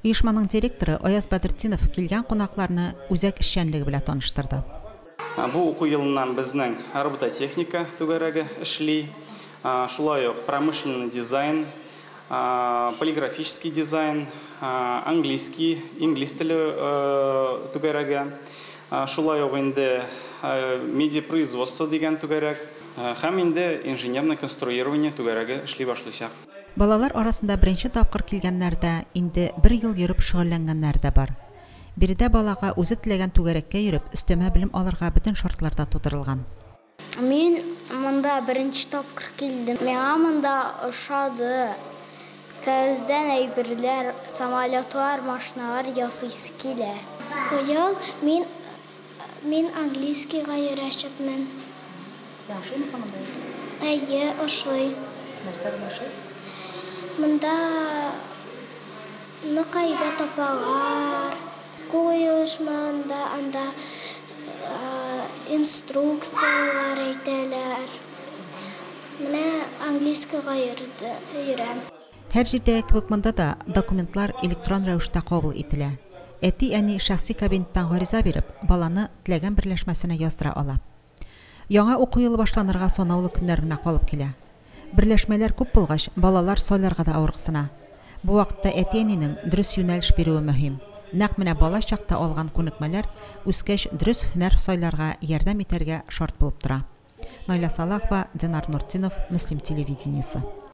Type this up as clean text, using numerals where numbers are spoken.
Оешманың директоры Аяз Бәдертдинов килгән кунакларны үзәк эшчәнлеге белән таныштырды. Бу уку елыннан безнең робототехника түгәрәге эшли, шулай ук промышленный дизайн, полиграфический дизайн, английский, инглиз теле түгәрәге, шулай ук инде медиапроизводство дигән түгәрәк һәм инде инженерное конструирование түгәрәге эшли башлыйчак. Балалар арасында беренче тапкыр килгәннәр дә, инде бер ел йөреп шөгыльләнгәннәр дә бар. Биредә балага үзе теләгән түгәрәккә йөреп, өстәмә белем алырга бөтен шартлар да тудырылган. Мин монда беренче тапкыр килдем. Миңа монда ошады. Кәгазьдән әйберләр, самолетлар, машиналар ясыйсы килә. Быел мин мин английскийга йөрәчәкмен. Сиңа ошыймы соң монда йөрү? Әйе, ошый. Нәрсә белән ошый? Монда нык әйбәт апалар, кул оешмаганда анда инструкцияләр әйтәләр. Менә английскийга йөрәм. Һәр җирдәге кебек монда да документлар электрон рәвештә кабул ителә. Әти-әни шәхси кабинеттан гариза биреп, баланы теләгән берләшмәсенә яздыра ала. Яңа уку елы башланырга санаулы көннәр генә калып килә. Берләшмәләр күп булгач, балалар сайларга да авырыксына. Бу вакытта әти-әнинең дөрес юнәлеш бирүе мөһим. Нәкъ менә бала чакта алган күнекмәләр үскәч дөрес һөнәр сайларга ярдәм итәргә шарт булып тора. Наилә Салахова, Динар Нуртдинов, Мөслим телевидениесе.